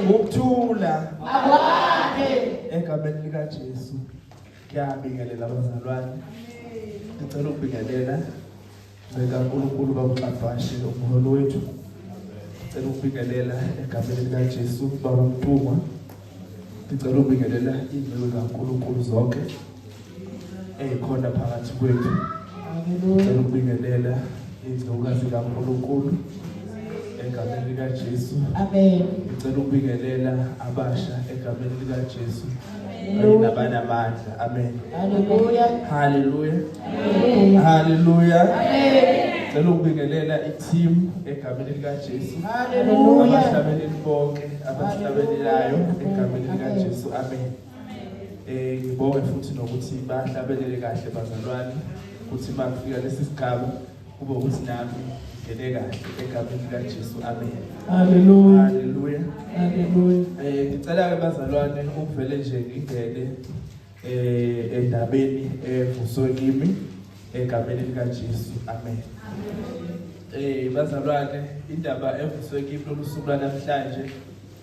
Ukuthula Akwande. Egameni lika Jesu. Ngiyabingelela abazalwane. Ngicela ukubingelela Ngicela uNkulunkulu bakuxabhashe umholo wethu. Ngicela ukubingelela egameni lika Jesu baba Mtungwa. Ngicela ukubingelela inceku kaNkulunkulu zonke ezikhona phakathi kwethu. Ngicela ukubingelela indlovukazi kaNkulunkulu egameni likaJesu. Amen. Ngicela ukubingelela abasha egameni likaJesu. Kanye nabanamandla. Amen. Hallelujah. Hallelujah. Hallelujah. Amen. Ngicela ukubingelela i-team egameni likaJesu. Hallelujah. Abahlabeleli bonke abahlabelelayo egameni likaJesu. Amen. Eh ngibonge futhi nokuthi bahlabelele kahle bazalwane ukuthi makufika lesi sigaba kube ukuthi nami ngene kahle egameni likaJesu. Amen. Hallelujah. Hallelujah. Hallelujah. Eh ngicela ke bazalwane ukuvele nje ngingene eh endabeni evuswe kimi egameni likaJesu. Amen. Eh bazalwane indaba evuswe kimi lolu suku lwanamhlanje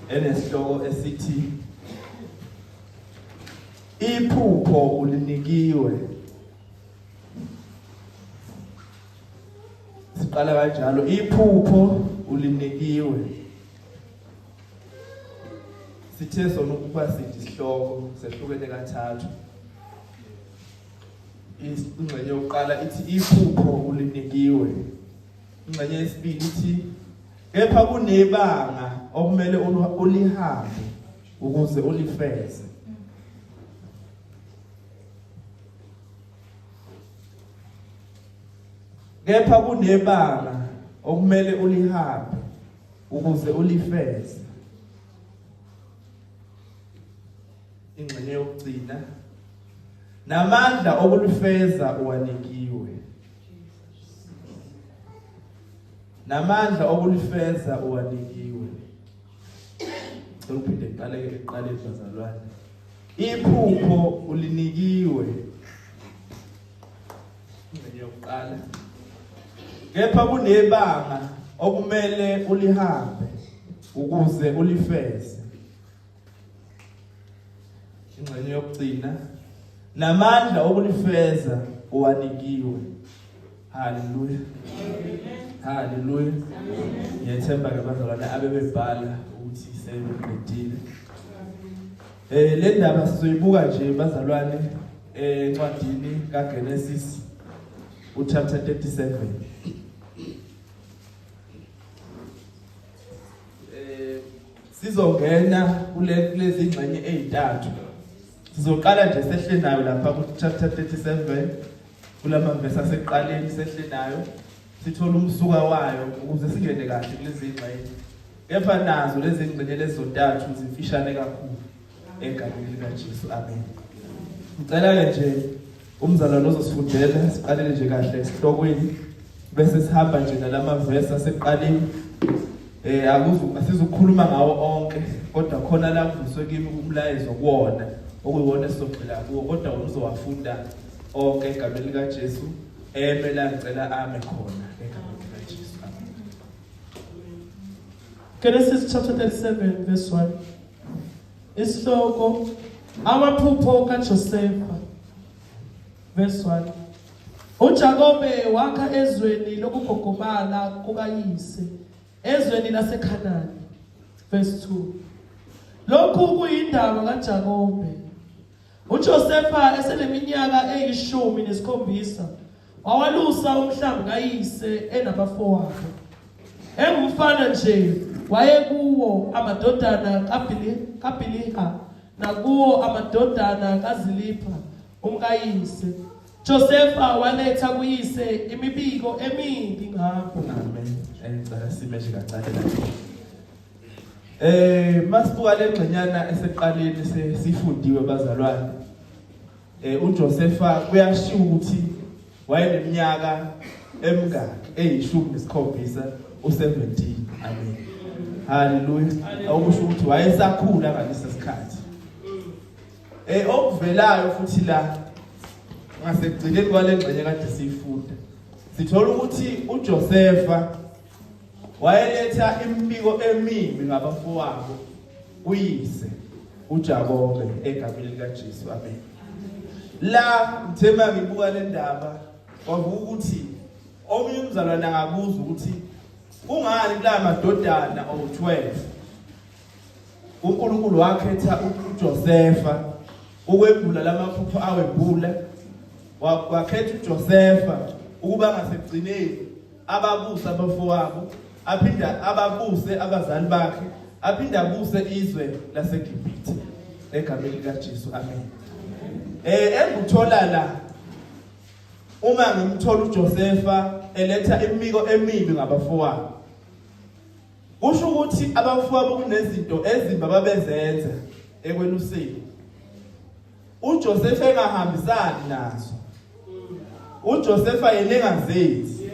enesihloko esithi iphupho ulinikiwe. Siqala kanjalo iphupho ulinikiwe. Sithe sona ukuba sithi isihloko sehlukene kathathu. Ingxenye yokuqala ithi iphupho ulinikiwe. Ingxenye yesibili ithi kepha kunebanga okumele ulihambe ukuze ulifeze. Kepha kunebanga okumele ulihambe ukuze ulifeze. Ingxenye yokugcina namandla okulifeza uwanikiwe. Namandla okulifeza uwanikiwe. Cela uphinde kuqaleke ekuqaleni bazalwane. Iphupho ulinikiwe. Ingxenye yokuqala. Kepha kunebanga okumele ulihambe ukuze ulifeze. Ingxenye yokugcina namandla okulifeza uwanikiwe. Haleluya. Haleluya. Ngiyethemba ke bazalwane abebebhala ukuthi sebeqedile. Eh le ndaba sizoyibuka nje bazalwane encwadini kaGenesis uchapter 37. Eh sizongena kule kulezi ngxenye ezintathu. Sizoqala nje sehle nayo lapha ku chapter 37 kulama verse asekuqaleni sehle nayo sithola umsuka wayo ukuze singene kahle kulezi ngxenye. Kepha nazo lezi ngxenye lezontathu zimfishane kakhulu egameni likaJesu. Amen. Ngicela ke nje umzalwane ozosifundela siqalele nje kahle esihlokweni bese sihamba nje nalama verse asekuqaleni. Eh akuzu asizukukhuluma ngawo onke kodwa khona la kuvuswe kimi umlayezo kuwona okuyiwona esizogxila kuwo kodwa uzowafunda onke egameni likaJesu eme la ngicela ame khona egameni likaJesu. Amen. Genesis chapter 37 verse 1. Isihloko amaphupho kaJosefa. Verse 1. uJakobe wakha ezweni lokugogobala kukayise, ezweni laseKhanani. Verse 2. Lokhu kuyindaba kaJakobe. UJosefa eseneminyaka eyishumi nesikhombisa wawalusa umhlambi kayise enabafowabo. Engumfana nje wayekuwo amadodana kaBiliha nakuwo amadodana kaZilipha umkayise. Josefa waletha kuyise imibiko emibi ngabo. Amen. Ngicela sime nje kancane la. Eh masibuka lengxenyana eseqaleni sesifundiwe bazalwane. Eh uJosefa kuyashiwo ukuthi wayeneminyaka emingaki eyishumi nesikhombisa u17. Amen. Hallelujah. Okusho ukuthi wayesakhula ngalesi sikhathi. Eh okuvelayo futhi la ngasekugcineni kwale ngxenye kade siyifunda sithola ukuthi uJosefa wayeletha imibiko emibi ngabafowabo. Uyise uJakobe egameni likaJesu, amen. La ngithema ngibuka le ndaba kwavuka ukuthi omunye umzalwane angabuza ukuthi kungani kula madodana owu-12 uNkulunkulu wakhetha uJosefa ukwembula lamaphupho awembula, wakhetha uJosefa ukuba ngasekugcineni ababuse abafowabo, aphinde ababuse abazali bakhe, aphinde abuse izwe laseGibhithe egameni likaJesu, amen. Engikuthola la uma ngimthola uJosefa eletha imiko emibi ngabafowabo, kusho ukuthi abafowabo kunezinto ezimbi ababezenza ekweluseni, uJosefa engahambisani nazo, uJosefa yena engazenzi,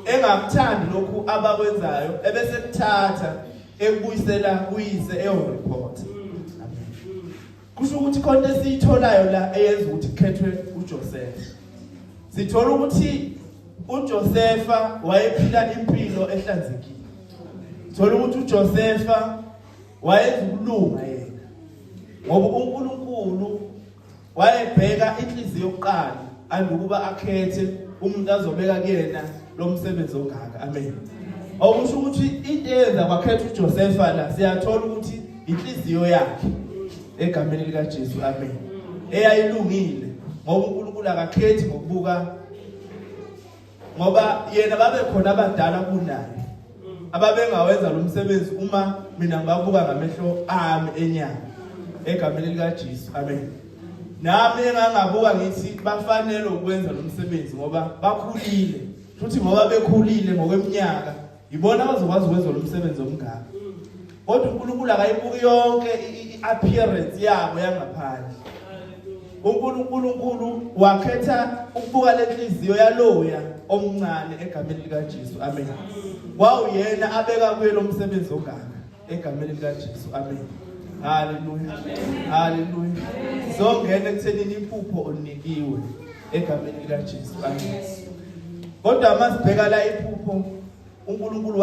engakuthandi lokhu abakwenzayo, ebese kuthatha ekubuyisela kuyise eyoreport. Kusho ukuthi khona esiyitholayo la eyenza ukuthi kukhethwe uJosefa. Sithola ukuthi uJosefa wayephila impilo ehlanzekile. Thola ukuthi uJosefa wayenza ukulunga yena, ngoba uNkulunkulu wayebheka inhliziyo yokuqala andukuba akhethe umuntu azobeka kuyena lo msebenzi ongaka, amen. Okusho ukuthi into eyenza kwakhetha uJosefa la, siyathola ukuthi inhliziyo yakhe egameni likaJesu, amen, eyayilungile, ngoba uNkulunkulu akakhethi ngokubuka, ngoba yena babe khona abadala kunaye ababengawenza lo msebenzi uma mina ngibabuka ngamehlo ami enyama egameni likaJesu, amen. Nami engangabuka ngithi bafanele ukwenza lo msebenzi ngoba bakhulile, futhi ngoba bekhulile ngokweminyaka ibona abazokwazi ukwenza lo msebenzi omngaka. Kodwa uNkulunkulu akayibuki yonke i-appearance yabo yangaphandle. UNkulunkulu wakhetha ukubuka lenhliziyo yaloya omncane egameni likaJesu, amen. Wawuyena abeka kuye lo msebenzi ongaka egameni likaJesu, amen. Haleluya, haleluya. Sizongena ekuthenini iphupho olinikiwe egameni likaJesu, amen. Kodwa masibheka la iphupho uNkulunkulu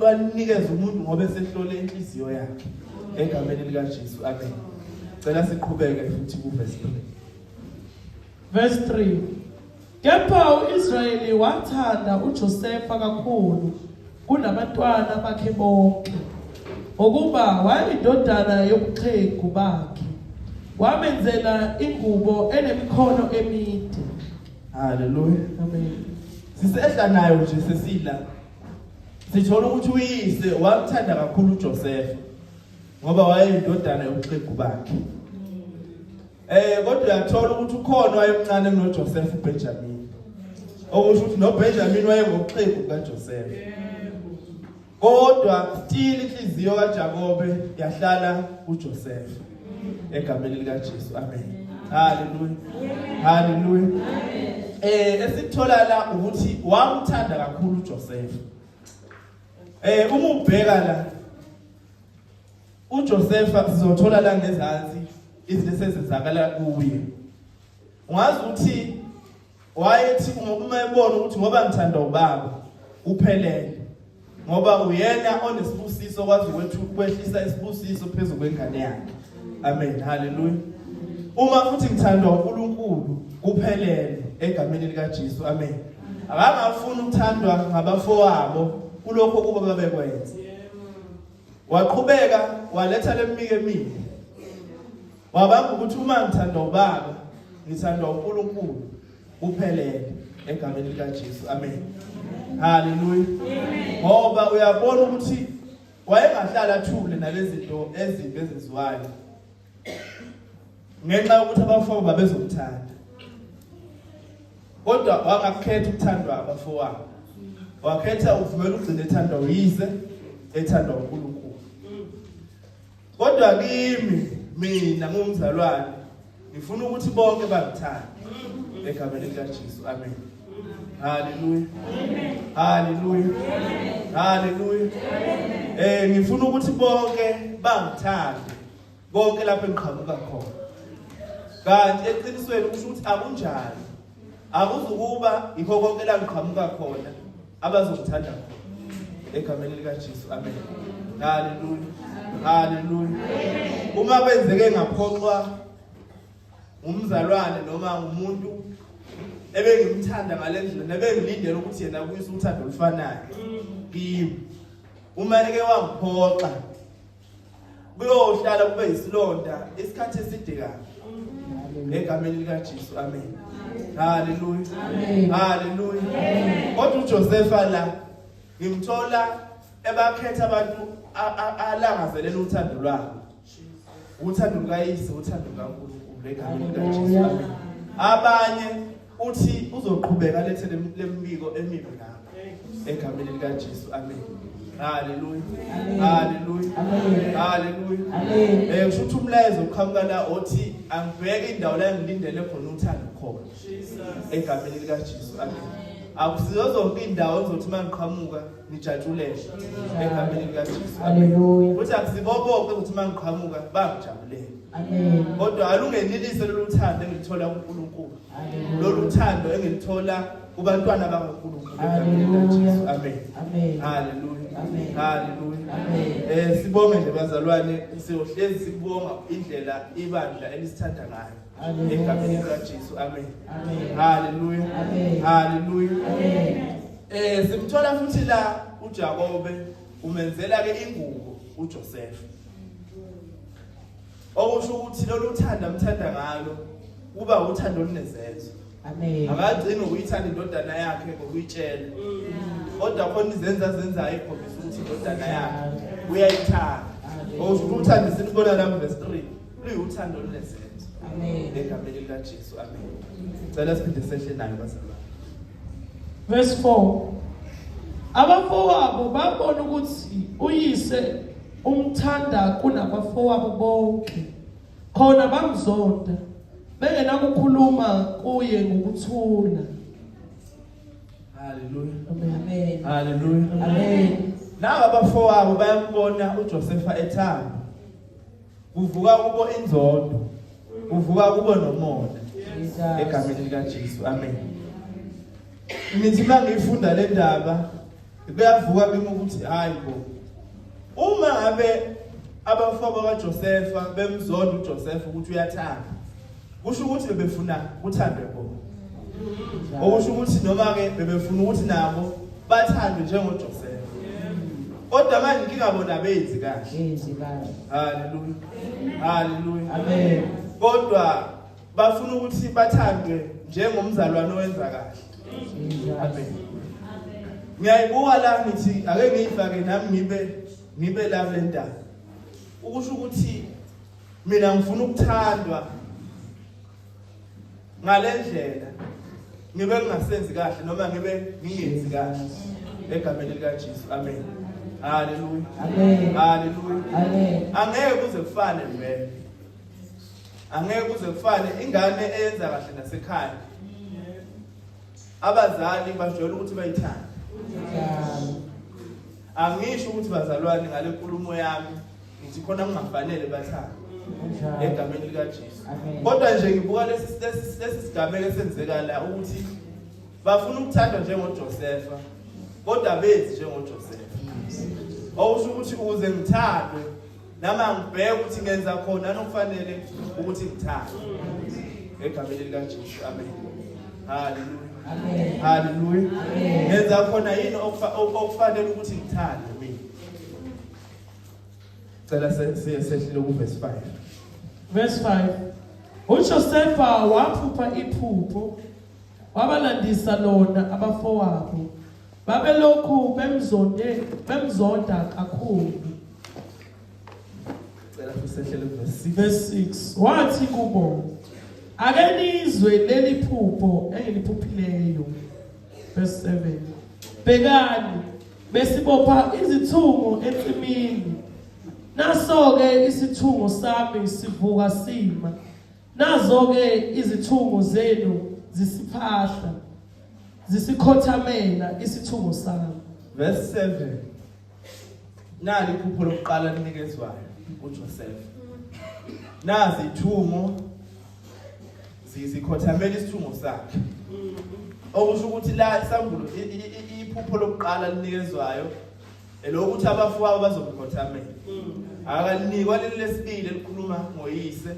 walinikeza umuntu ngoba esehlole inhliziyo yakhe egameni likaJesu, amen. Cela siqhubeke futhi ku verse 3. Verse 3. Kepha uIsrayeli wathanda uJosefa kakhulu kunabantwana bakhe bonke, ngokuba wayeyindodana yobuxhegu bakhe. Wamenzela ingubo enemikhono emide. Haleluya. Amen. Sisehla nayo nje sesila. Sithola ukuthi uyise wamthanda kakhulu uJosefa ngoba wayeyindodana yobuxhegu bakhe. Kodwa uyathola ukuthi ukhona wayemncane kunoJoseph, uBenjamin. Okusho ukuthi noBenjamin wayengobuxhegu kaJoseph. Kodwa still inhliziyo kaJakobe yahlala kuJoseph. Egameni likaJesu, amen. Haleluya. Haleluya. Esithola la ukuthi wamthanda kakhulu uJoseph. Uma ubheka la uJoseph, sizothola la ngezansi izinto esezenzakala kuye. Ungazi ukuthi wayethi uma ebona ukuthi ngoba ngithanda ubaba uphelele, ngoba uyena onesibusiso okwazi ukwehlisa isibusiso phezu kwengane yakhe, amen. Haleluya. Uma futhi ngithandwa uNkulunkulu kuphelele egameni likaJesu, amen. Akangafuni ukuthandwa ngabafowabo kulokho kuba babekwenza. Waqhubeka waletha lemike emibi, wabamba ukuthi uma ngithandwa ubaba ngithandwa uNkulunkulu kuphelele egameni likaJesu, amen. Haleluya. Ngoba uyabona ukuthi wayengahlala athule nalezi zinto ezimbi ezenziwayo ngenxa yokuthi abafowabo babezomthanda, kodwa wangakukhetha ukuthandwa abafowabo, wakhetha ukuvumela ugcine ethandwa uyise, ethandwa uNkulunkulu. Kodwa kimi mina ngumzalwane ngifuna ukuthi bonke bangithande egameni likaJesu, amen. Haleluya, haleluya, haleluya. Ngifuna ukuthi bonke bangithande konke lapho engiqhamuka khona. Kanti eqinisweni kusho ukuthi akunjalo, akuzukuba yikho konke la ngiqhamuka khona abazongithanda khona egameni likaJesu, amen. Haleluya. Haleluya. Uma kwenzeke ngaphoxwa ngumzalwane noma ngumuntu ebengimthanda ngalendlela nebengilindele ukuthi yena kuyisa uthando olufanayo kimi, uma eke wangiphoxa kuyohlala kube yisilonda isikhathi eside kabi. Egameni likaJesu, amen. Haleluya, haleluya. Kodwa uJosepha la ngimthola ebakhetha abantu alangazelela uthando lwabo, uthando lukayise, uthando lukaNkulunkulu, egameni likaJesu, amen. Abanye uthi uzoqhubeka lethe lembiko emibi ngabo, egameni likaJesu, amen. Haleluya, haleluya, haleluya. Kusho ukuthi umlayezo uqhamuka la othi angibheke indawo la engilindele khona uthando khona, egameni likaJesu, amen. Akusizo zonke indawo engizothi mangiqhamuka nijatshulele, egameni likaJesu. Haleluya. Futhi akusibo bonke ukuthi mangiqhamuka bangijabulele. Amen. Kodwa alungenilise lolu thando engilithola kuNkulunkulu. Lolu thando engilithola kubantwana bakaNkulunkulu, egameni likaJesu. Amen. Amen. Haleluya. Amen. Haleluya. Amen. Sibonge nje bazalwane, siyohlezi sikubonga indlela ibandla elisithanda ngayo. Haleluya. Egameni likaJesu. Amen. Amen. Haleluya. Amen. Haleluya. Amen. Simthola futhi la uJakobe umenzela ke ingubo uJoseph. Okusho ukuthi lolu thando amthanda ngalo kuba uthando olunezenzo. Amen. Akagcini ukuyithanda indodana yakhe ngokuyitshela. Kodwa khona izenzo azenzayo ekhombisa ukuthi indodana yakhe uyayithanda. Okusho ukuthi uthando silubona la verse 3 luyiwuthando olunezenzo. Amen. Egameni likaJesu, amen. Cela siphinde sehle nayo bazalwane. Verse 4. Abafowabo babona ukuthi uyise umthanda kunabafowabo bonke, khona bamzonda, bengenakukhuluma kuye ngokuthula. Haleluya. Amen. Haleluya. Amen. Naba abafowabo bayambona uJosepha ethanda. Kuvuka kubo inzondo. Kuvuka kubo nomona. Jesus. Egameni likaJesu, amen. Ngithi mangifunda le ndaba kuyavuka kimi ukuthi hayi bo, uma ngabe abafowabo kaJosepha bemzonda uJosepha ukuthi uyathanda, kusho ukuthi bebefuna kuthandwe bona, okusho ukuthi noma ke bebefuna ukuthi nabo bathandwe njengoJosepha, kodwa manje inkinga bona benzi kahle. Benzi kahle. Haleluya, haleluya. Amen. Kodwa bafuna ukuthi bathandwe njengomzalwane owenza kahle. Jesus. Amen. Ngiyayibuka la ngithi ake ngiyifake nami ngibe la kule ndaba. Ukusho ukuthi mina ngifuna ukuthandwa ngalendlela ngibe ngingasenzi kahle noma ngibe ngingenzi kahle, egameni likaJesu, amen. Haleluya. Amen. Haleluya. Amen. Angeke kuze kufane vele, angeke kuze kufane. Ingane eyenza kahle nasekhaya, abazali bajwayele ukuthi bayithande. Njalo. Angisho ukuthi bazalwane ngale nkulumo yami ngithi khona kungafanele bathande, Njalo. egameni likaJesu. Amen. Kodwa nje ngibuka lesi sigameko esenzeka la ukuthi bafuna ukuthandwa njengoJosepha, kodwa benzi njengoJosepha. Okusho ukuthi ukuze ngithandwe nama ngibheke ukuthi ngenza khona nokufanele ukuthi ngithandwe, egameni likaJesu, amen. Haleluya. Amen. Haleluya. Amen. Ngenza khona yini okufanele ukuthi ngithandwe mina? Cela siye sehlile ku verse 5. Verse 5. UJosepha waphupha iphupho, wabalandisa lona abafowabo. Babelokhu bemzonde, bemzonda kakhulu. Cela futhi sehlele ku verse 6. Verse 6. Wathi kubo, "Ake nizwe leli phupho engiliphuphileyo." Verse 7. Bhekani, besibopha izithungo ensimini. Naso ke isithungo sami sivuka sima. Nazo ke izithungo zenu zisiphahla, zisikhothamela isithungo sami. Verse 7. Nali iphupho lokuqala linikezwayo uJoseph. Nazi ithungo zikhothamela isithungo sakhe. Okusho ukuthi la isambulo iphupho lokuqala linikezwayo elokuthi abafowabo bazomkhothamela. Akalinikwa leli lesibili elikhuluma ngoyise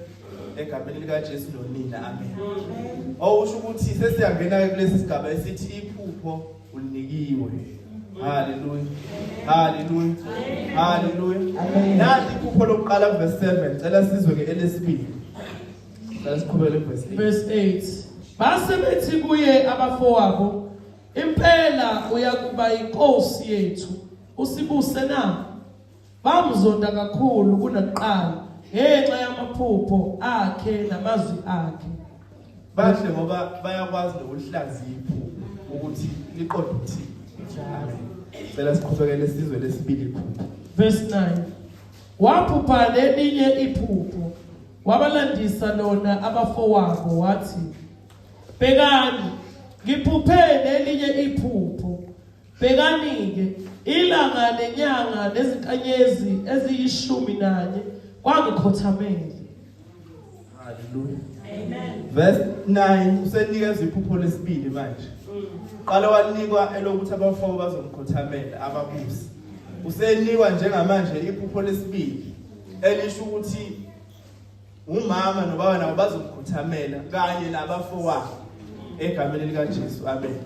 egameni likaJesu nonina. Amen. Okusho ukuthi sesiyangena kulesi sigaba esithi iphupho ulinikiwe. Haleluya. Haleluya. Haleluya. Nathi iphupho lokuqala verse 7. Cela sizwe ke elesibili. Cela siqhubele verse 8. Verse 8. Base bethi kuye abafowabo, impela uyakuba inkosi yethu, usibuse na? Bamzonda kakhulu kunakuqala ngenxa yamaphupho akhe namazwi akhe. Bahle ngoba bayakwazi nokulihlaziya iphupho ukuthi liqonde ukuthini. Cela siqhubekele sizwe lesibili iphupho. Verse 9. Waphupha lelinye iphupho wabalandisa lona abafowabo wathi, Bhekani, ngiphuphe lelinye iphupho. Bhekani-ke, ilanga nenyanga nezinkanyezi eziyishumi nanye kwangikhothamela. Hallelujah. Amen. Verse 9 usenikeza iphupho lesibili manje. Qala wanikwa elokuthi abafowabo bazomkhothamela ababusi. Usenikwa njengamanje iphupho lesibili elisho ukuthi umama nobaba nabo bazomkhothamela kanye nabafowabo egameni likaJesu. Amen.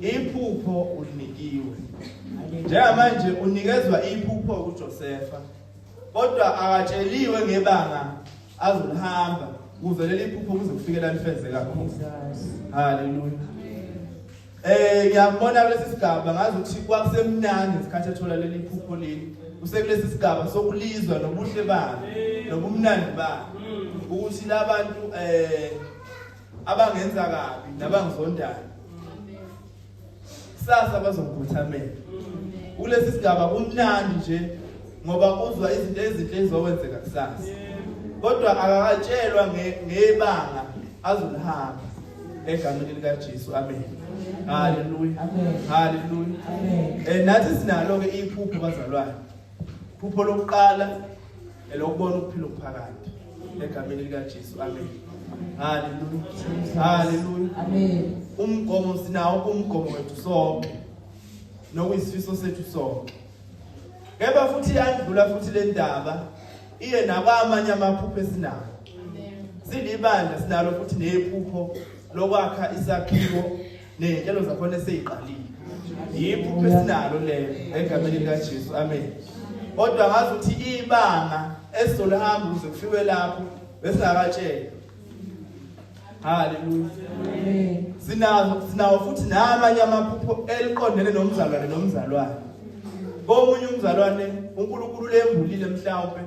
Iphupho ulinikiwe. Njengamanje unikezwa iphupho uJosefa kodwa akatsheliwe ngebanga azolihamba ukuze leli phupho kuze kufike la lifezeka khona. Haleluya. Ngiyambona kulesi sigaba ngazi ukuthi kwakusemnandi ngesikhathi ethola leli phupho leli. Usekulesi sigaba sokulizwa nobuhle balo nobumnandi balo. Ukuthi labantu abangenza kabi nabangizondayo kusasa bazokukhothamela. Kulesi sigaba kumnandi nje ngoba uzwa izinto ezinhle ezizokwenzeka kusasa. Kodwa akakatshelwa ngebanga azolihamba egameni likaJesu. Amen. Haleluya. Haleluya. Nathi sinalo ke iphupho bazalwane. Iphupho lokuqala elokubona ukuphila okuphakade egameni likaJesu. Amen. Haleluya. Haleluya. Amen. Umgomo sinawo, umgomo wethu sonke nokuyisifiso sethu sonke. Kepha futhi yandlula futhi le ndaba iye nakwamanye amaphupho esinawo. Silibandla sinalo futhi nephupho lokwakha isakhiwo nezinhlelo zakhona eseyiqalile. Yiphupho esinalo lelo egameni likaJesu. Amen. Kodwa ngazi ukuthi ibanga esizolihamba ukuze kufike lapho besingakatshelwa. Haleluya. Sinazo sinawo futhi namanye amaphupho eliqondene nomzalwane nomzalwane. Komunye umzalwane uNkulunkulu lembulile mhlawumbe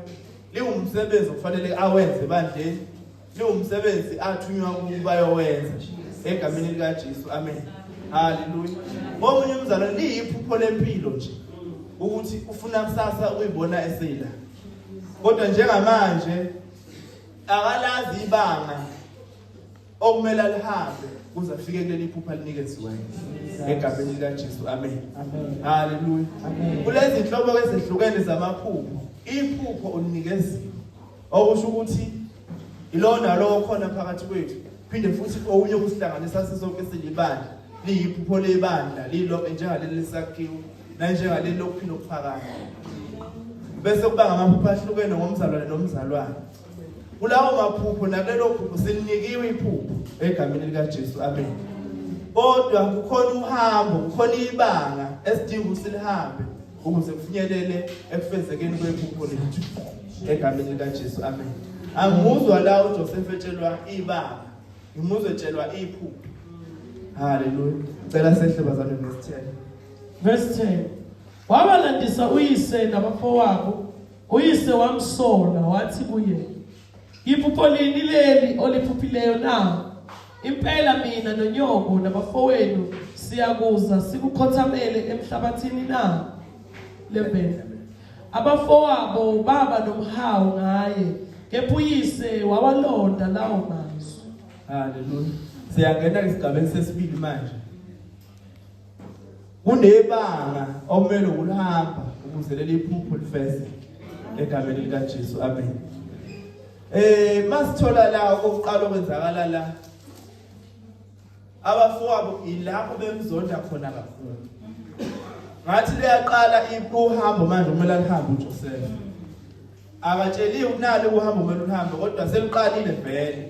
liwumsebenzi okufanele awenze ebandleni, liwumsebenzi athunywa ukuba ayowenza egameni likaJesu. Amen. Haleluya. Komunye umzalwane liyiphupho lempilo nje ukuthi ufuna kusasa ukuyibona esela. Kodwa njengamanje akalazi ibanga okumele alihambe kuze afike kuleli phupha linikeziweyo egameni likaJesu. Amen. Haleluya. Kulezi nhlobo ezehlukene zamaphupho, iphupho ulinikeziwe okusho ukuthi ilona lowo khona phakathi kwethu, phinde futhi okunye okusihlanganisa sisonke silibandla liyiphupho lebandla lilonke njengaleli lesakhiwo nanjengaleli lokuphila okuphakade, bese kuba ngamaphupho ahlukene ngomzalwane nomzalwane. Kulawo maphupho nakulelo phupho silinikiwe iphupho egameni likaJesu. Amen. Kodwa kukhona uhambo, kukhona ibanga esidinga usilihambe ukuze kufinyelele ekufezekeni kwephupho lethu egameni likaJesu. Amen. Angimuzwa la uJoseph etshelwa ibanga, ngimuzwe etshelwa iphupho. Haleluya. Cela sehle bazalwane verse 10. Verse 10. Wabalandisa uyise nabafowabo. Uyise wamsola wathi kuye, Iphupho lini leli oliphuphileyo na? Impela mina nonyoko nabafowenu siyakuza sikukhothamele emhlabathini na? 11. Abafowabo baba nomhawu ngaye, kepha uyise wawalonda lawo mazwi. Haleluya. Siyangena esigabeni sesibili manje. Kunebanga okumele ukulihamba ukuze leli phupho lifezeke egameni likaJesu. Amen. Masithola la okokuqala okwenzakala la, abafowabo ilapho bemzonda khona kakhulu. Ngathi liyaqala uhambo manje kumele alihambe uJoseph. Akatsheliwe kunalo uhambo kumele uhambe kodwa seluqalile vele.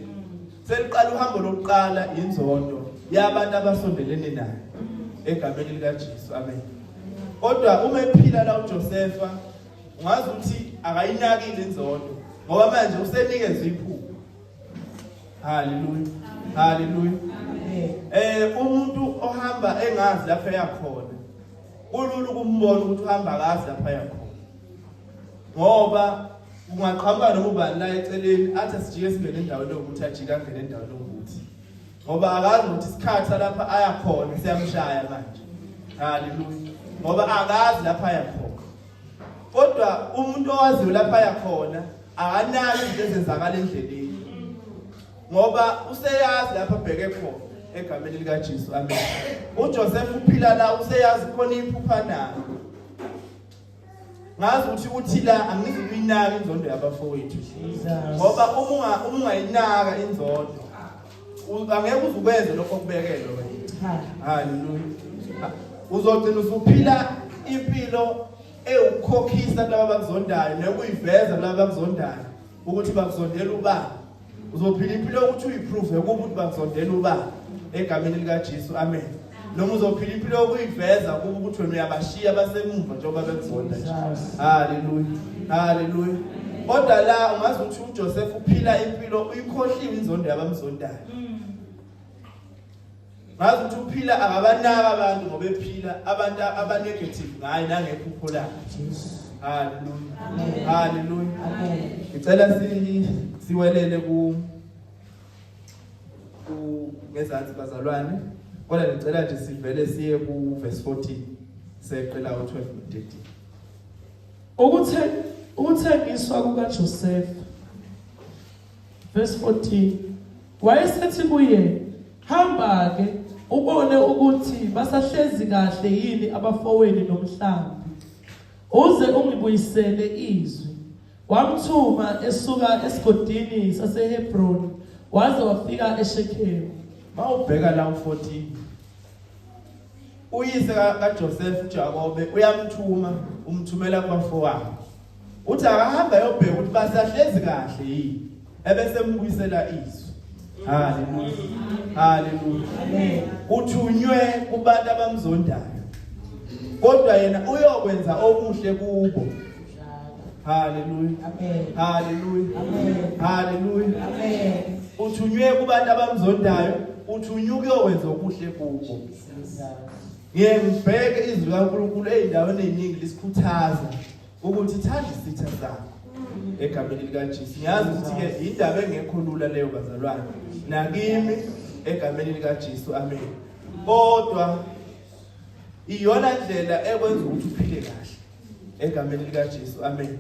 Seliqala uhambo lokuqala inzondo yabantu abasondelene naye egameni likaJesu. Amen. Kodwa uma ephila la uJosefa ungazi ukuthi akayinakile inzondo ngoba manje usenikezwe iphupho. Haleluya. Haleluya. Umuntu ohamba engazi lapho eyakhona kulula ukumbona ukuthi uhamba kazi lapho eyakhona. Ngoba kungaqhamuka noma ubani la eceleni athi asijike singene endaweni yokuthi ajike angene endaweni yokuthi. Ngoba akazi ukuthi isikhathi lapha aya khona siyamshaya manje. Haleluya. Ngoba akazi lapha aya khona. Kodwa umuntu owaziyo lapha aya khona akanaki izinto ezenzakala endleleni. Ngoba useyazi lapha abheke khona egameni likaJesu. Amen. uJoseph uphila la useyazi khona iphupha nalo. Ngazi ukuthi uthi la angizukuyinaka inzondo yabafowethu. Ngoba uma ungayinaka inzondo angeke uzukwenze lokho okubekelwe wena. Haleluya. Uzogcina usuphila impilo ewukukhokhisa kulabo abakuzondayo nekuyiveza kulabo abakuzondayo ukuthi bakuzondela ubani. Uzophila impilo yokuthi uyiprove kubo ukuthi bakuzondela ubani egameni likaJesu. Amen. Noma uzophila impilo yokuyiveza kubo ukuthi wena uyabashiya basemuva njengoba bekuzonda nje. Haleluya. Haleluya. Kodwa la ungazi ukuthi uJoseph uphila impilo uyikhohliwe inzondo yabamzondayo. Ngazi ukuthi uphila akabanaka abantu ngoba ephila abantu abanegative ngaye nangephupho lakhe. Haleluya. Haleluya. Ngicela siwelele ku ngezansi bazalwane. Kodwa ngicela nje sivele siye ku verse 14 seqe la u12 no 13. Ukuthengiswa kukaJoseph. Verse 14. Wayesethi kuye, hamba ke ubone ukuthi basahlezi kahle yini abafowenu nomhlambi, uze ungibuyisele izwi. Wamthuma esuka esigodini saseHebroni waze wafika eShekhemu. Mawubheka la u14 uyise kaJoseph uJakobe uyamthuma umthumela kubafowabo. Uthi akahamba ayobheka ukuthi basahlezi kahle yini ebese embuyisela izwi. Haleluya. Haleluya. Uthunywe kubantu abamzondayo. Kodwa yena uyokwenza okuhle kubo. Haleluya. Amen. Haleluya. Amen. Haleluya. Amen. Uthunywe kubantu abamzondayo, uthunywe ukuyokwenza okuhle kubo. Ngiye ngibheke izwi likaNkulunkulu ezindaweni eziningi lisikhuthaza ukuthi thanda isitha sakho egameni likaJesu. Ngiyazi ukuthi ke indaba engekho lula leyo bazalwane. Nakimi egameni likaJesu. Amen. Kodwa iyona ndlela ekwenza ukuthi uphile kahle egameni likaJesu. Amen.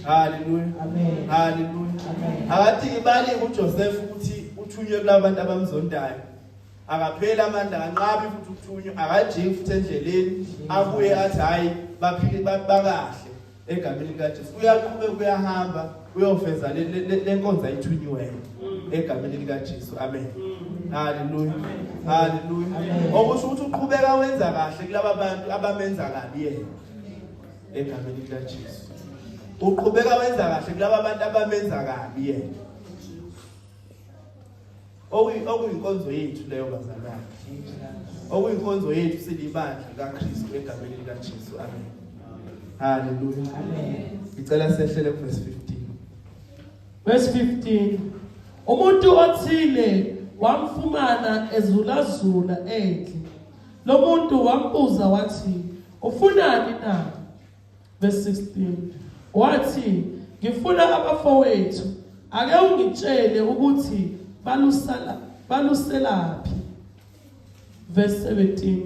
Haleluya. Amen. Haleluya. Amen. Akathi ibali kuJoseph ukuthi uthunywe kulabantu abamzondayo. Akapheli amandla akanqabi futhi ukuthunywa akajiki futhi endleleni abuye athi hayi baphile bakahle egameni likaJesu. Uyaqhubeka uyahamba uyofeza lenkonzo ayithunyiweyo egameni likaJesu. Amen. Haleluya. Haleluya. Okusho ukuthi uqhubeka wenza kahle kulaba bantu abamenza kabi yena egameni likaJesu. Uqhubeka wenza kahle kulaba bantu abamenza kabi yena. Okuyinkonzo yethu leyo bazalwane. Okuyinkonzo yethu silibandla likaKristu egameni likaJesu. Amen. Haleluya. Amen. Ngicela sehlele ku verse 15. Verse 15. Umuntu othile wamfumana ezulazula endle. Lo muntu wambuza wathi, ufunani na? Verse 16. Wathi, ngifuna abafowethu, ake ungitshele ukuthi baluselaphi. Verse 17.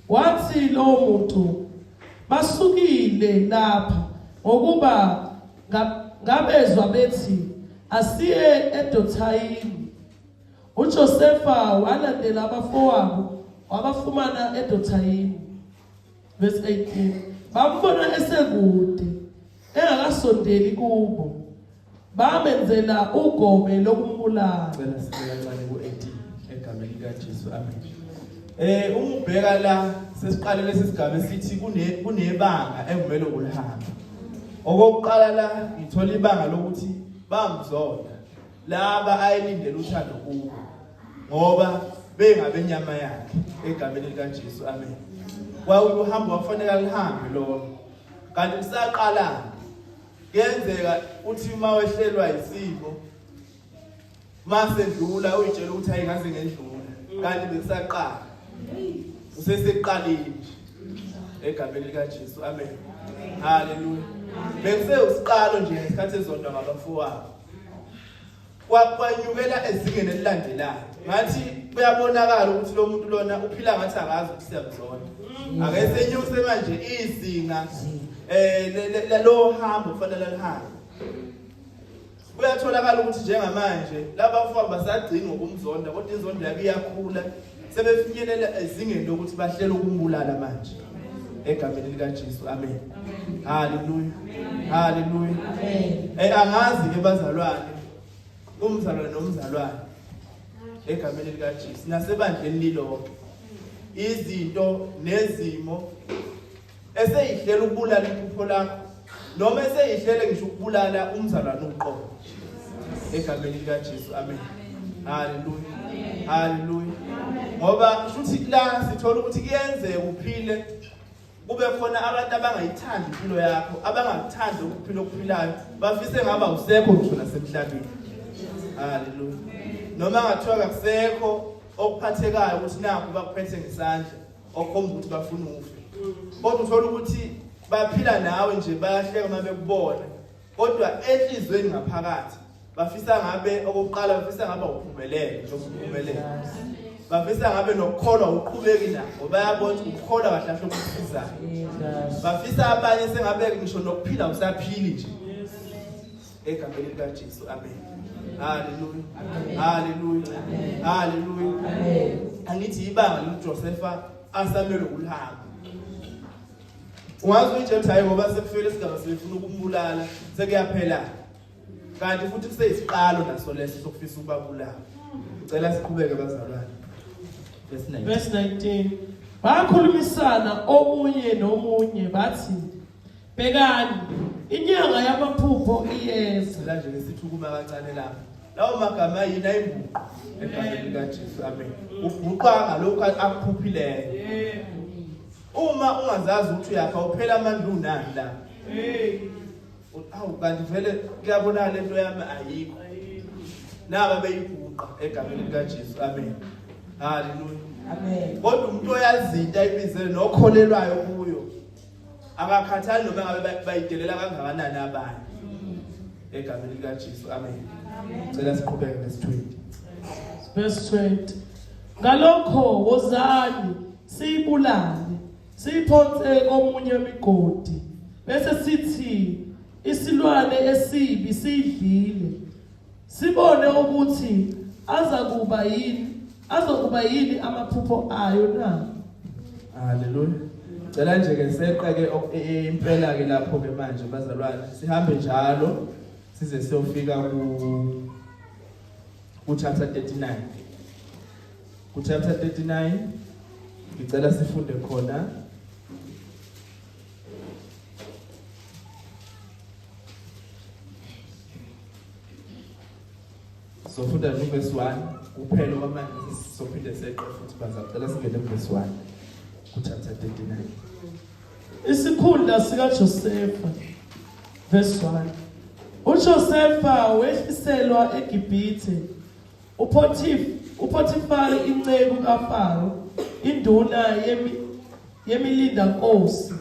Wathi lowo muntu, basukile lapha ngokuba ngabezwa bethi asiye eDothayini. uJosefa walandela abafowabo wabafumana eDothayini. Verse 18. Bambona esekude engakasondeli kubo, bamenzela ugome lokumbulala. Cela sibe kancane ku-18 egameni likaJesu. Amen. Uma ubheka la sesiqale lesi sigaba esithi kunebanga ekumele ulihambe. Okokuqala la ngithola ibanga lokuthi bamzonda laba ayelindele uthando kubo ngoba bengabenyama yakhe egameni likaJesu, amen. Kwakuhambo wakufanele lihambe lolo, kanti kusaqala kuyenzeka uthi uma wehlelwa isimo mase dlula uyitshela ukuthi hayi ngaze ngendlula, kanti bekusaqala, usesekuqaleni nje egameni likaJesu, amen. Haleluya. Bekusewusiqalo nje ngesikhathi ezondwa ngabafowabo, kwanyukela ezingeni elilandelayo. Ngathi kuyabonakala ukuthi lo muntu lona uphila ngathi akazi ukuthi siyamzonda. Ake senyuse manje izinga lo hambo kufanele lihambe. Kuyatholakala ukuthi njengamanje laba bafowabo basagcini ngokumzonda, kodwa inzondo yabo iyakhula, sebefinyelela ezingeni lokuthi bahlela ukumbulala manje egameni likaJesu, amen. Haleluya, haleluya. Angazi ke bazalwane, umzalwane nomzalwane egameni likaJesu nasebandleni lilonke, izinto nezimo eseyihlela ukubulala iphupho lakho noma eseyihlele ngisho ukubulala umzalwane uqobo egameni likaJesu, amen. Haleluya, haleluya. Ngoba shuthi la sithola ukuthi kuyenzeka uphile kube khona abantu abangayithandi impilo yakho, abangakuthandi ukuphila okuphilayo, bafise ngaba usekho ngisho nasemhlabeni. Haleluya. Noma ngathiwa kakusekho okuphathekayo ukuthi nakho bakuphethe ngesandla okhomba ukuthi bafuna ufe, kodwa uthola ukuthi baphila nawe nje, bayahleka uma bekubona, kodwa enhlizweni ngaphakathi bafisa ngabe okokuqala bafisa ngabe uphumelele njengoba uphumelele, bafisa ngabe nokukholwa uqhubeki nakho, bayabona ukuthi ukukholwa kahle kahle okusizayo. Bafisa abanye sengabe ngisho nokuphila usaphili nje egameni likaJesu, amen. Haleluya, haleluya, haleluya. Angithi ibanga loJosepha asamele ukulihamba. Ungazi uyitshela ukuthi hayi ngoba sekufike isigaba sebefuna ukumbulala, sekuyaphela, kanti futhi kuseyisiqalo naso leso sokufisa ukubabulala. Ngicela siqhubeke bazalwane, verse 19. Verse 19. Bakhulumisana omunye nomunye bathi, bhekani, inyanga yamaphupho iyeza. La nje sithi ukuma kancane lapha. Lawo magama yini ayimbuqo egameni likaJesu, amen. Ubhuqa ngalokhu akuphuphileyo. Uma ungazazi ukuthi uyafa, uphela amandla unani la. Awu kanti vele kuyabonakala lento yami ayikho. Naba beyiguqa egameni likaJesu, amen. Haleluya, amen. Kodwa umuntu oyazinto ayibizele nokholelwayo kuyo akakhathali noma ngabe bayidelela kangakanani abanye egameni likaJesu, amen. Cela siqhubeke verse 20. Verse 20. Ngalokho wozani siyibulale, siyiphonse komunye wemigodi, bese sithi isilwane esibi siyidlile, sibone ukuthi azakuba yini azokuba yini amaphupho ayo na. Haleluya. Cela nje ke seqeke impela ke lapho ke manje bazalwane, sihambe njalo size siyofika ku chapter 39. Ku chapter 39 ngicela sifunde khona. Sofunda nje verse 1 kuphela kwamanje, sizophinde seqe futhi bazacela singene verse 1 ku chapter 39. Isikhundla sikaJosefa, verse 1. UJosefa wehliselwa eGibhithe. UPotifari inceku kaFaro, induna yemilindankosi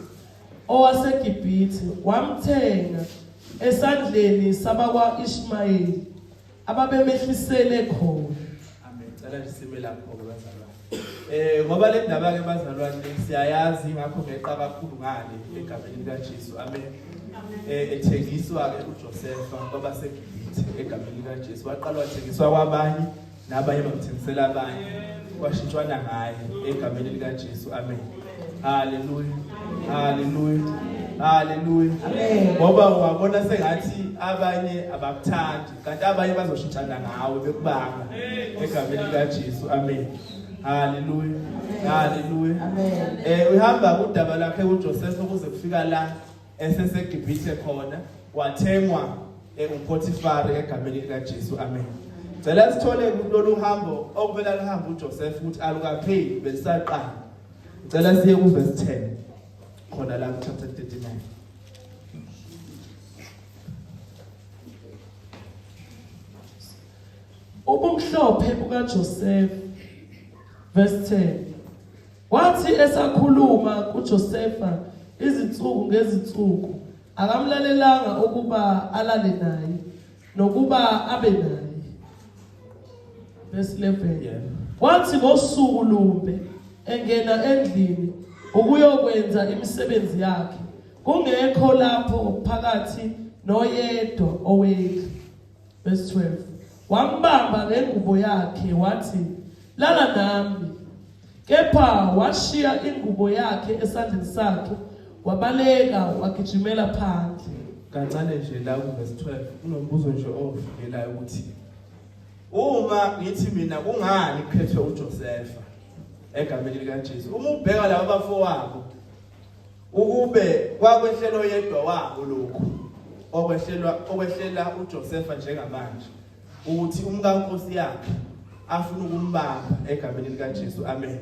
owaseGibhithe, wamthenga esandleni sabakwa-Ishmayeli ababemehlisele khona. Amen. Cela nje sime lapho ke bazalwane. Ngoba le ndaba ke bazalwane siyayazi, ngakho ngeqa kakhulu ngale egameni likaJesu. Amen. Ethengiswa ke uJosepha kwabaseGibhithe egameni likaJesu. Waqala wathengiswa kwabanye, nabanye bamthengisela abanye. Kwashintshwana ngaye egameni likaJesu. Amen. Haleluya. Haleluya. Haleluya. Ngoba wabona sengathi abanye abakuthandi, kanti abanye bazoshintshana ngawe bekubanga egameni likaJesu. Amen. Haleluya. Haleluya. Amen. Uhamba kudaba lakhe uJoseph kuze kufika la. eseseGibhithe khona wathengwa uPotifari egameni likaJesu. Amen. Cela sithole kulolu hambo okumele alihambe uJoseph ukuthi alukapheli belisaqala. Cela siye kuverse 10 khona la ku chapter 39. Ubumhlophe bukaJoseph verse 10 Wathi esakhuluma kuJosefa izinsuku ngezinsuku akamlalelanga ukuba alale naye nokuba abe naye. Verse 11. Yeah. Wathi ngosuku lumbe engena endlini ukuyokwenza imisebenzi yakhe kungekho lapho phakathi noyedwa owendlu. Verse 12. Wambamba ngengubo yakhe wathi lala nami. Kepha washiya ingubo yakhe esandleni sakhe wabaleka wagijimela phandle. Kancane nje la ku verse 12 kunombuzo nje ongifikelayo ukuthi uma ngithi mina kungani kukhethwe uJosefa egameni likaJesu uma ubheka laba bafowabo ukube kwakwehlela oyedwa wabo lokhu okwehlelwa okwehlela uJosefa njengamanje ukuthi umkankosi yakhe afuna ukumbamba egameni likaJesu. Amen.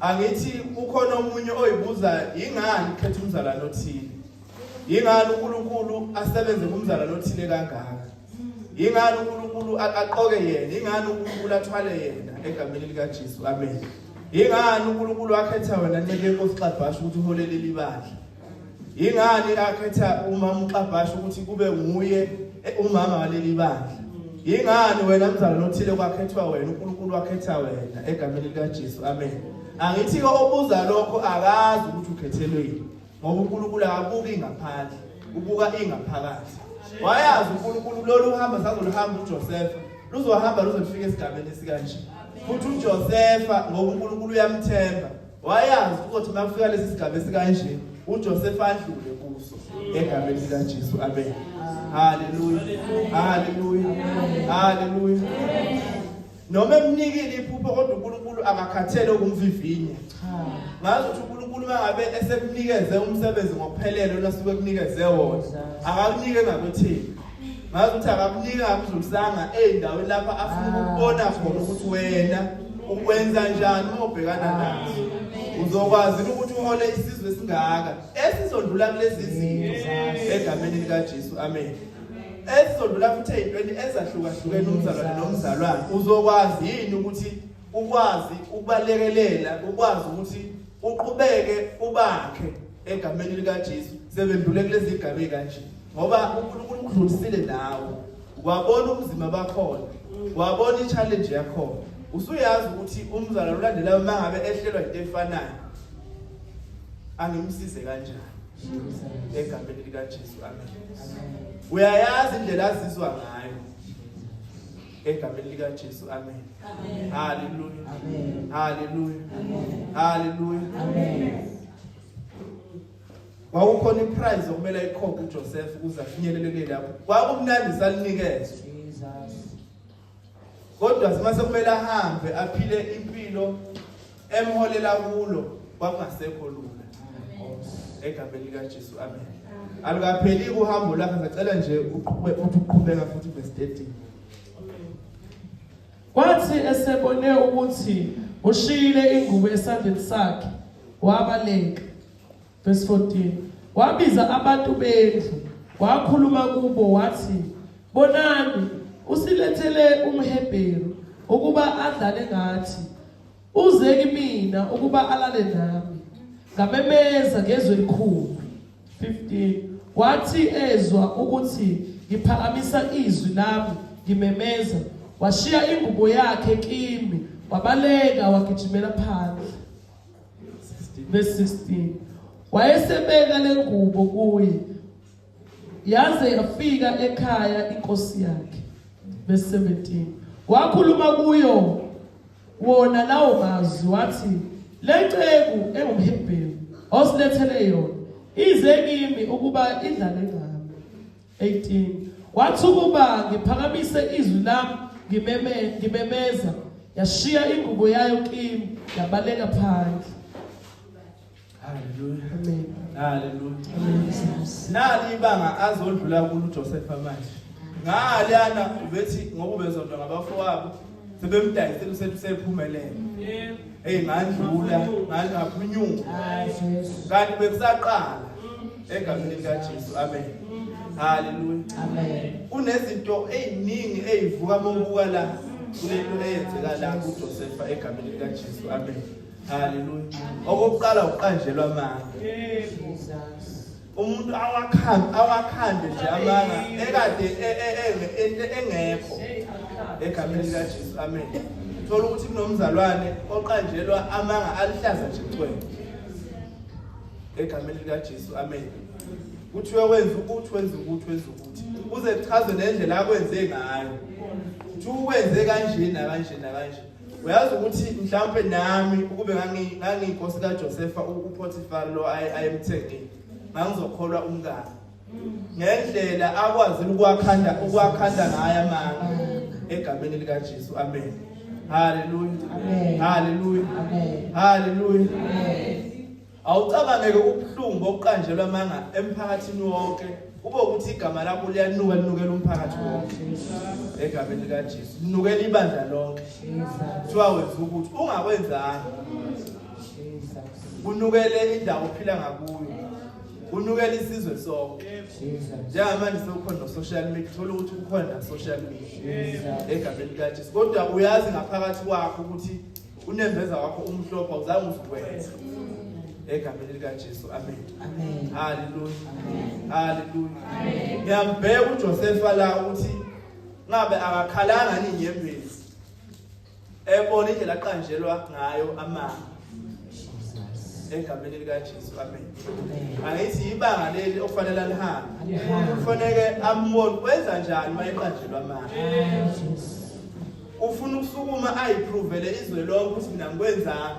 Angithi ukhona omunye oyibuza ingani khetha umzalwane othile, ingani uNkulunkulu asebenze kumzalwane othile kangaka, ingani uNkulunkulu aqoke yena, ingani uNkulunkulu athwale yena egameni likaJesu. Amen. Ingani uNkulunkulu akhetha wena nceke yenkosi Xabhasha ukuthi uholele libandla, ingani akhetha umama uXabhasha ukuthi kube nguye umama waleli bandla, ingani wena mzalwane othile kwakhethwa wena, uNkulunkulu wakhetha wena egameni likaJesu. Amen. Angithi ke obuza lokho akazi ukuthi ukhethelweni, ngoba uNkulunkulu akabuki ngaphandle, ubuka ingaphakathi. Wayazi uNkulunkulu lolu hamba sazoluhamba uJoseph luzohamba luzofika esigabeni esikanje. Futhi uJosefa ngoba uNkulunkulu uyamthemba wayazi ukuthi uma kufika lesi sigaba esikanje uJoseph adlule kuso egameni likaJesu. Amen. Haleluya, haleluya, haleluya. Noma emnikile iphupho kodwa uNkulunkulu akakhathele ukumvivinya. Ngazi ukuthi uNkulunkulu mangabe esekunikeze umsebenzi ngokuphelele lona suke ekunikeze wona, akakunike ngakwethini. Ngazi ukuthi akakunike ngakudlulisanga ey'ndaweni lapha afuna ukubona khona ukuthi wena ukwenza njani uma ubhekana nazo. Uzokwazi ukuthi uhole isizwe esingaka esizondlula kulezi zinto egameni likaJesu. Amen. Esizondlula futhi ey'ntweni ezahlukahlukene umzalwane nomzalwane. Uzokwazi yini ukuthi ukwazi ukubalekelela, ukwazi ukuthi uqhubeke ubakhe egameni likaJesu sebendlule kulezi igaba kanje, ngoba uNkulunkulu ukudlulisile nawe, wabona ubunzima bakhona, wabona i-challenge yakhona, usuyazi ukuthi umzalwane olandelayo uma ngabe ehlelwa into efanayo angimsize kanjani egameni likaJesu. Amen. Uyayazi indlela azizwa ngayo egameni likaJesu. Amen. Haleluya, haleluya, haleluya. Amen. Kwakukhona iprize okumele ayikhokhe uJoseph ukuze afinyelele lapho. Kwakumnandi salinikezwe. Jesus. Kodwa mase kumele ahambe aphile impilo emholela kulo kwakungasekho lula. Egameni likaJesu. Amen. Alukapheli uhambo lwakhe, ngicela nje uqhube uthi uqhubeka futhi verse 13. Kwathi esebone ukuthi ushiyile ingubo esandleni sakhe wabaleka. Verse 14. Wabiza abantu bendlu wakhuluma kubo wathi bonani usilethele umHebheru ukuba adlale ngathi, uze kimina ukuba alale nami. Ngamemeza ngezwi elikhulu. 15 Wathi ezwa ukuthi ngiphakamisa izwi lami ngimemeza, washiya ingubo yakhe kimi wabaleka wagijimela phandle. Verse 16 Wayesebeka lengubo kuye yaze yafika ekhaya inkosi yakhe. Verse 17 Wakhuluma kuyo wona lawo mazwi wathi lenceku engumHebheru osilethele yona ize kimi ukuba idlale ngami. 18 Wathi ukuba ngiphakamise izwi lami ngimeme ngimemeza, yashiya ingubo yayo kimi yabaleka phandle. Haleluya. Amen. Haleluya. Amen Jesus. Nali ibanga azodlula kulo uJoseph manje. Ngalana ubethi ngoba ubezondwa ngabafowabo sebemdayisela usethi usephumelele. Yebo. Hey ngandlula, ngangaphunyuka. Jesus. Kanti bekusaqala egameni likaJesu. Amen. Haleluya. Amen. Kunezinto eziningi ezivuka mobuka la kulento eyenzeka la kuJoseph egameni likaJesu. Amen. Haleluya. Okokuqala uqanjelwa amanga. Yebo. Jesus. Umuntu awakhanda awakhande nje amanga ekade engekho Hey akha. egameni likaJesu. Amen. Thola ukuthi kunomzalwane oqanjelwa amanga alihlaza nje cwele egameni likaJesu. Amen. Kuthiwe wenza ukuthi wenza ukuthi wenza ukuthi kuze kuchazwe nendlela akwenze ngayo. Kuthiwa ukwenze kanje nakanje nakanje. Uyazi ukuthi mhlawumbe nami ukube ngangiyinkosi kaJosepha uPotiphar lo ayemthengile ngangizokholwa umkami ngendlela akwazi ukwakhanda ngayo amanga egameni likaJesu. Amen. Haleluya. Amen. Haleluya. Amen. Haleluya. Amen. Awucabangeke ubuhlungu bokuqanjelwa amanga emphakathini wonke kube ukuthi igama lakho liyanuka linukela umphakathi wonke Jesus. egameni likaJesu, linukela ibandla lonke. Jesus. Kuthiwa wenza ukuthi ungakwenzanga, Jesus. kunukele indawo ophila ngakuyo, kunukele isizwe sonke. Jesus. Njengamanje sekukhona no-social media, thola ukuthi kukhona na-social media Jesus. egameni likaJesu, kodwa uyazi ngaphakathi kwakho ukuthi unembeza wakho umhlophe awuzange uzukwenza egameni likaJesu. Amen. Amen. Haleluya. Amen. Haleluya. Ngiyambheka uJosepha la ukuthi ngabe akakhalanga ninyembezi ebona indlela aqanjelwa ngayo amanga Jesus. egameni likaJesu. Amen. Amen. Angithi ibanga leli okufanele alihambe, Alihambe. kufanele ambone wenza njani uma eqanjelwa amanga. Jesus. Ufuna ukusukuma ayiphrovele izwe lonke ukuthi mina ngikwenzanga.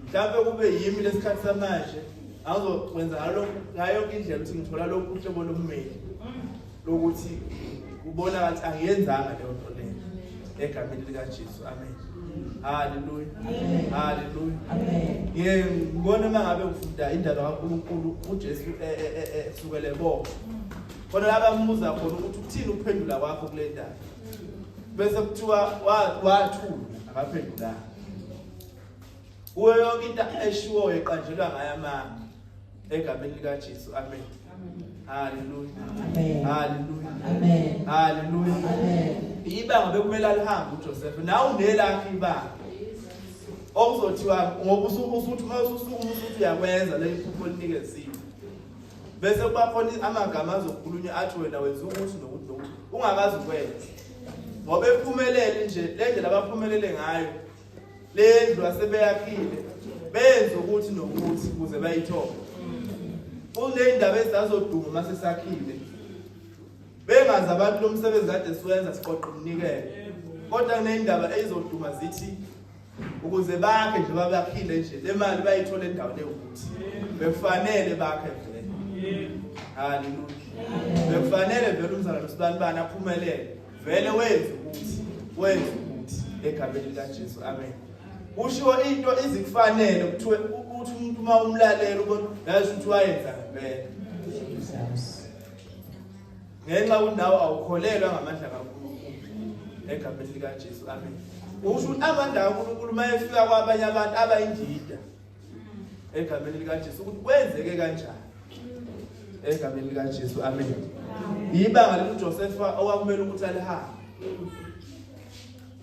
Mhlawumbe kube yimi lesikhathi samanje angizokwenza ngalokhu ngayo yonke indlela ukuthi ngithola lokhu uhlobo lommeli lokuthi ubona ngathi angiyenzanga leyo nto leyo egameni likaJesu. Amen. Haleluya. Haleluya. Amen. Ngiye ngibona uma ngabe ufunda indaba kaNkuluNkulu uJesu esukele bo khona la bambuza khona ukuthi ukuthini ukuphendula kwakho kule ndaba, bese kuthiwa wathula akaphendulanga. Kuyo yonke into eshiwoyo eqanjelwa ngayo amanga egameni likaJesu. Amen. Haleluya. Amen. Haleluya. Amen. Haleluya. Amen. Ibanga bekumele alihambe uJoseph, nawe unelakho ibanga okuzothiwa ngoba usuthi uma ususukuma usuthi uyakwenza le iphupho linikeziwe, bese kuba khona amagama azokhulunywa athi wena wenza ukuthi nokuthi nokuthi ungakazi ukwenza, ngoba ephumelele nje le ndlela abaphumelele ngayo le ndlu asebeyakhile benza ukuthi nokuthi ukuze bayithole. Kuney'ndaba ezazoduma uma sesakhile bengazi abantu lo msebenzi kade siwenza siqoqa umnikelo, kodwa kuney'ndaba ey'zoduma zithi ukuze bakhe nje babakhile nje le mali bayithole endaweni ewukuthi bekufanele bakhe vele. Haleluya. Bekufanele vele umzalwane usibanibani aphumelele vele wenze ukuthi wenze ukuthi egameni likaJesu. Amen. Kushiwo into izikufanele kuthiwe ukuthi umuntu uma umlalela ubona yazi ukuthi wayenza ngempela. Jesus. Ngenxa ukuthi nawe awukholelwa ngamandla kaNkulunkulu egameni likaJesu. Amen. Usho ukuthi amandla kaNkulunkulu uma efika kwabanye abantu abayindida egameni likaJesu ukuthi kwenzeke kanjani egameni likaJesu. Amen. Ibanga likaJosepha okwakumele ukuthi alihambe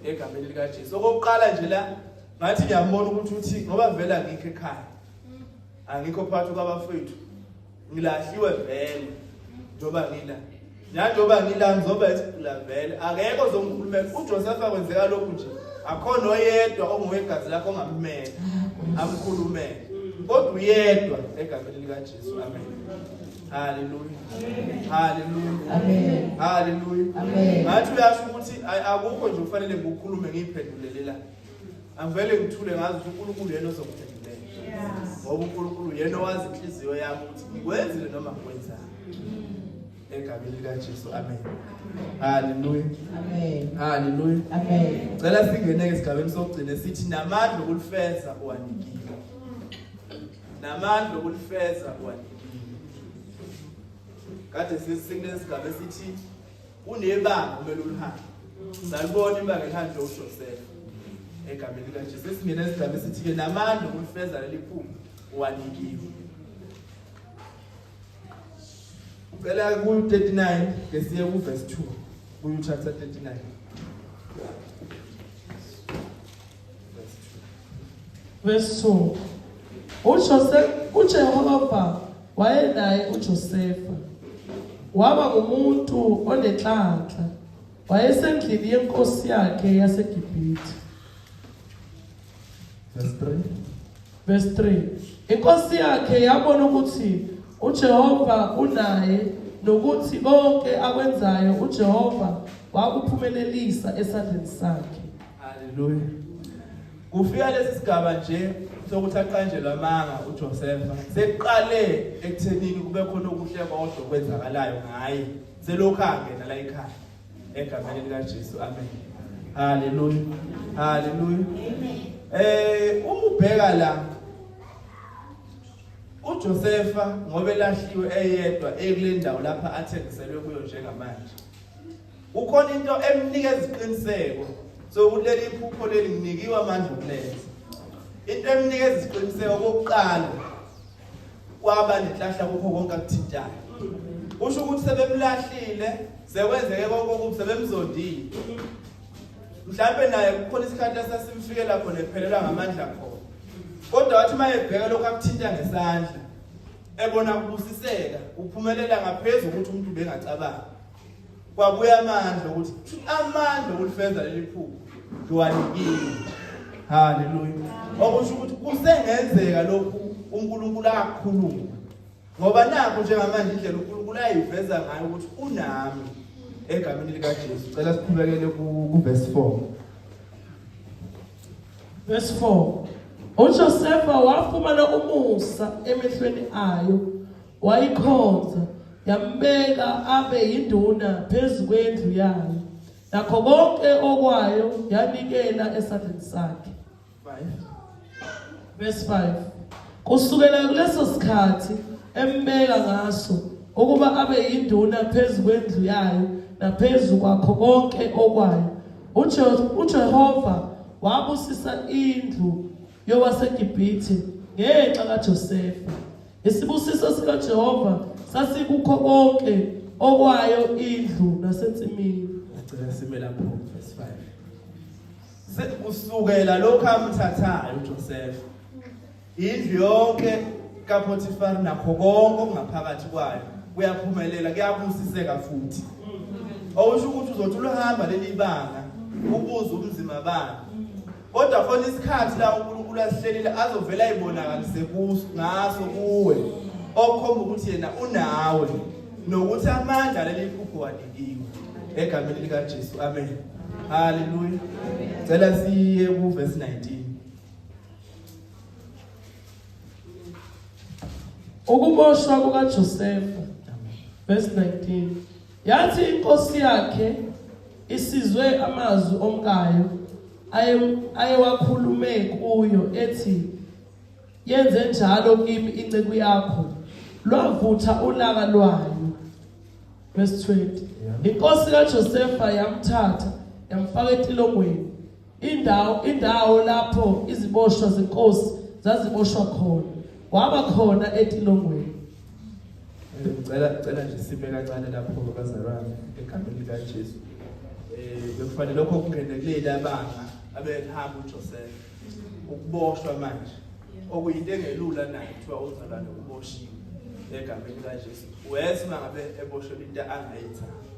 egameni likaJesu. Okokuqala nje la ngathi ngiyambona ukuthi uthi ngoba vele angikho ekhaya, angikho phakathi kwabafethu, ngilahliwe vele njengoba ngila njengoba ngila ngizoba isigqila vele, akekho ozongikhulumela. uJosepha kwenzeka lokhu nje akhona oyedwa ongowegazi lakho ongammela amkhulumele, kodwa uyedwa egameni likaJesu. Amen. Haleluya. Haleluya. Amen. Haleluya. Amen. Ngathi uyasho ukuthi akukho nje ufanele ngikukhulume ngiyiphendulele la, angivele ngithule ngazi ukuthi uNkulunkulu yena ozongiphendulela, ngoba uNkulunkulu yena owazi inhliziyo yami ukuthi ngikwenzile noma ngikwenzanga egameni likaJesu. Amen. Haleluya. Amen. Haleluya. Amen. Cela singene esigabeni sokugcina sithi namandla okulifeza uwanikiwe. Namandla okulifeza uwanikiwe. Kade sesikulesi sigaba esithi kunebanga kumele ulihambe. Salibona ibanga elihanjwe uJoseph egameni likaJesu. Sesingena esigaba esithi ke namandla okulifeza leli phupho uwanikiwe. Ucela ku-39 ke siye ku-verse 2 kuyu chapter 39 verse 2. Verse 2. uJoseph uJehova wayenaye uJosefa. Waba ngumuntu onenhlanhla. Wayesendlini yenkosi yakhe yaseGibhithe. Verse 3. Verse 3. Inkosi yakhe yabona ukuthi uJehova unaye nokuthi konke akwenzayo uJehova wakuphumelelisa esandleni sakhe. Haleluya. Kufika lesi sigaba nje sokuthi aqanjelwe amanga uJosepha. Sekuqale ekuthenini kube khona okuhle kodwa okwenzakalayo ngaye. Selokhu angena la ekhaya. Egameni likaJesu. Amen. Haleluya. Haleluya. Amen. Uma ubheka la uJosepha ngoba elahliwe eyedwa ekule ndawo lapha athengiselwe kuyo njengamanje. Kukhona into emnikeza isiqiniseko sokuthi leli phupho leli nginikiwe amandla okulenza. Into emnikeza isiqiniseko kokuqala kwaba nenhlahla kukho konke akuthintayo. Kusho ukuthi sebemlahlile, sekwenzeke konke okubi, sebemzondile. Mhlawumbe naye kukhona isikhathi esasimfikela khona ephelelwa ngamandla khona. Kodwa wathi uma ebheka lokho akuthinta ngesandla, ebona kubusiseka, kuphumelela ngaphezulu ukuthi umuntu ubengacabanga. Kwabuya amandla ukuthi amandla okulifeza leli phupho ngiwanikiwe. Haleluya. Okusho ukuthi kusengenzeka lokhu uNkulunkulu akukhuluma. Ngoba nakho njengamanje indlela uNkulunkulu ayiveza ngayo ukuthi unami egameni likaJesu. Cela siqhubekele ku verse 4. Verse 4. uJosefa wafumana umusa emehlweni ayo, wayikhonza, yambeka abe yinduna phezu kwendlu yayo. Nakho konke okwayo yanikela esandleni sakhe. 5. Verse 5. Kusukela kuleso sikhathi embeka ngaso ukuba abe yinduna phezu kwendlu yayo naphezu kwakho konke okwayo. uJehova wabusisa indlu yowaseGibhithe ngenxa kaJosefa. Isibusiso sikaJehova sasikukho konke okwayo indlu nasensimini. Ngicela sime lapho verse 5. Sekusukela lokho amthathayo uJoseph. Indlu yonke kaPotifar nakho konke okungaphakathi kwayo kuyaphumelela, kuyabusiseka futhi. Okusho ukuthi uzothi ulihamba leli banga ubuze ubunzima bani. Kodwa khona isikhathi la uNkulunkulu asihlelile azovela ayibonakalise kuso ngaso kuwe okukhomba ukuthi yena unawe nokuthi amandla leli phupho wanikiwe egameni likaJesu. Amen. Haleluya. Cela siye ku verse 19. Ukuboshwa kukaJosefa. Verse 19. Yathi inkosi yakhe isizwe amazwi omkayo ayewakhulume kuyo ethi yenze njalo kimi inceku yakho, lwavutha ulaka lwayo. Verse 20. Inkosi kaJosefa yamthatha yamfaka etilongweni, indawo lapho iziboshwa zenkosi zaziboshwa khona, waba khona etilongweni. Ngicela nje sime kancane lapho bazalwane egameni likaJesu. Bekufanele lokho kungene kuleli abanga abehamba uJoseph ukuboshwa manje okuyinto engelula naye kuthiwa umzalwane uboshiwe egameni likaJesu. Wes mangabe eboshelwe into angayithanda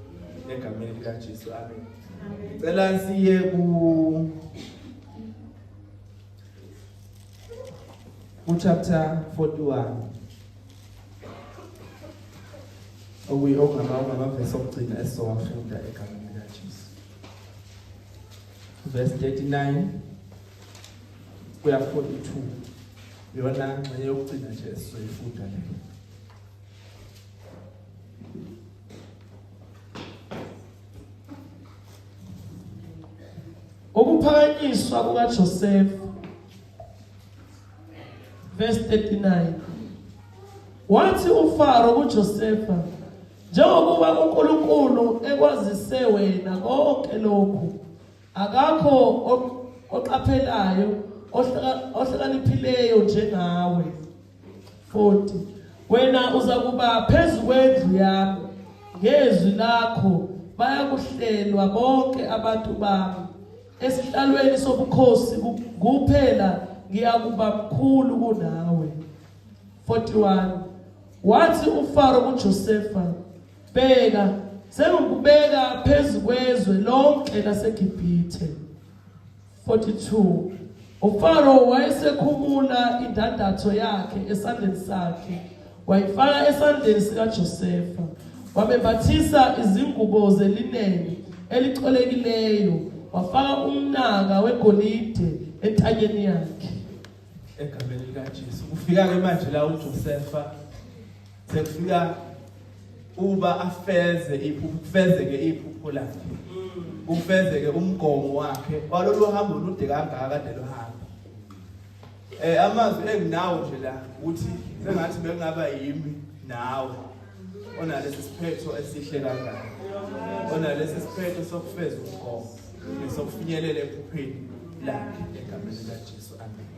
egameni likaJesu. Amen. Ngicela siye ku chapter 41 okuyi okungamavesi okugcina esizowafunda egameni likaJesu. Verse 39 kuya 42 iyona ngxenye yokugcina nje esizoyifunda leyo. Ukuphakanyiswa kukaJoseph. Verse 39. Wathi uFaro kuJosefa, njengokuba uNkulunkulu ekwazise wena konke lokhu, akakho oqaphelayo ohlakaniphileyo njengawe. 40. Wena uzakuba phezu kwendlu yami, ngezwi lakho bayakuhlelwa bonke abantu bami. Esihlalweni sobukhosi kuphela ngiyakuba mkhulu kunawe. 41. Wathi uFaro kuJosefa, bheka sengikubeka phezu kwezwe lonke laseGibhithe. 42. UFaro wayesekhumula indandatho yakhe esandleni sakhe, wayifaka esandleni sikaJosefa, wamembathisa izingubo zelineni elicolekileyo, wafaka umnaka wegolide entanyeni yakhe. Egameni likaJesu. Kufika ke manje la uJosefa sekufika uba afeze iphupho, kufezeke iphupho lakhe, kufezeke umgomo wakhe walolu hambo olude kangaka kade luhamba. Amazwi enginawo nje la ukuthi sengathi bekungaba yimi nawe onalesi siphetho esihle kangaka, onalesi siphetho sokufeza umgomo nesokufinyelela ephupheni lakhe egameni likaJesu. Amen.